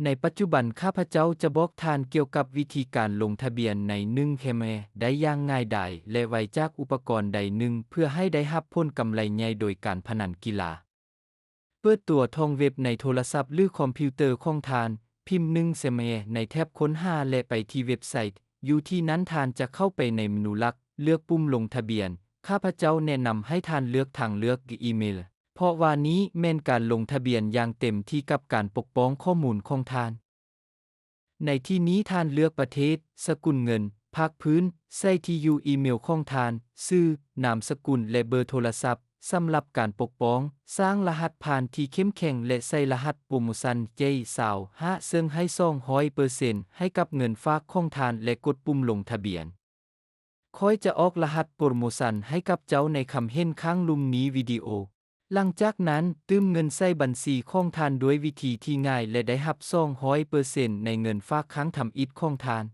ໃນປັດຈຸບັນ ຂ້າພະເຈົ້າຈະບອກທ່ານກ່ຽວກັບວິທີການລົງທະບຽນໃນໜຶ່ງແຄມແອໄດ້ຢ່າງງ່າຍດາຍ ແລະ ໄວຈາກອຸປະກອນໃດໜຶ່ງ ເພື່ອໃຫ້ໄດ້ຮັບຜົນກຳໄລໃຫຍ່ໂດຍການພະນັນກິລາ. ເປີດຕົວທອງເວັບໃນໂທລະສັບ ຫຼື ຄອມພິວເຕີຂອງທ່ານ, ພິມໜຶ່ງແຄມແອໃນແທັບຄົ້ນຫາ ແລະ ໄປທີ່ເວັບໄຊ. ຢູ່ທີ່ນັ້ນທ່ານຈະເຂົ້າໄປໃນເມນູຫຼັກ, ເລືອກປຸ່ມລົງທະບຽນ. ຂ້າພະເຈົ້າແນະນຳໃຫ້ທ່ານເລືອກທາງເລືອກອີເມລ, ເພາະວ່ານີ້ແມ່ນການລົງທະບຽນຢ່າງເຕັມທີ່ກັບການປົກປ້ອງຂໍ້ມູນຂອງທ່ານ. ໃນທີ່ນີ້ທ່ານເລືອກປະເທດ, ສະກຸນເງິນ, ພາກພື້ນ, ໃສ່ທີ່ຢູ່ອີເມລຂອງທ່ານ, ຊື່, ນາມສະກຸນ ແລະ ເບີໂທລະສັບ. ສຳລັບການປົກປ້ອງ, ສ້າງລະຫັດຜ່ານທີ່ເຂັ້ມແຂງ ແລະ ໃສ່ລະຫັດໂປຣໂມຊັນ ເຈ ຊາວຫ້າ ເຊິ່ງໃຫ້ສອງຮ້ອຍເປີເຊັນໃຫ້ກັບເງິນຝາກຂອງທ່ານ ແລະ ກົດປຸ່ມລົງທະບຽນ. ຂ້ອຍຈະອອກລະຫັດໂປຣໂມຊັນໃຫ້ກັບເຈົ້າໃນຄຳເຫັນຂ້າງລຸ່ມນີ້ວິດີໂອ. ຫຼັງຈາກນັ້ນ, ຕື່ມເງິນໃສ່ບັນຊີຂອງທ່ານດ້ວຍວິທີທີ່ງ່າຍ ແລະ ໄດ້ຮັບສອງຮ້ອຍເປີເຊັນໃນເງິນຝາກຄັ້ງທຳອິດຂອງທ່ານ.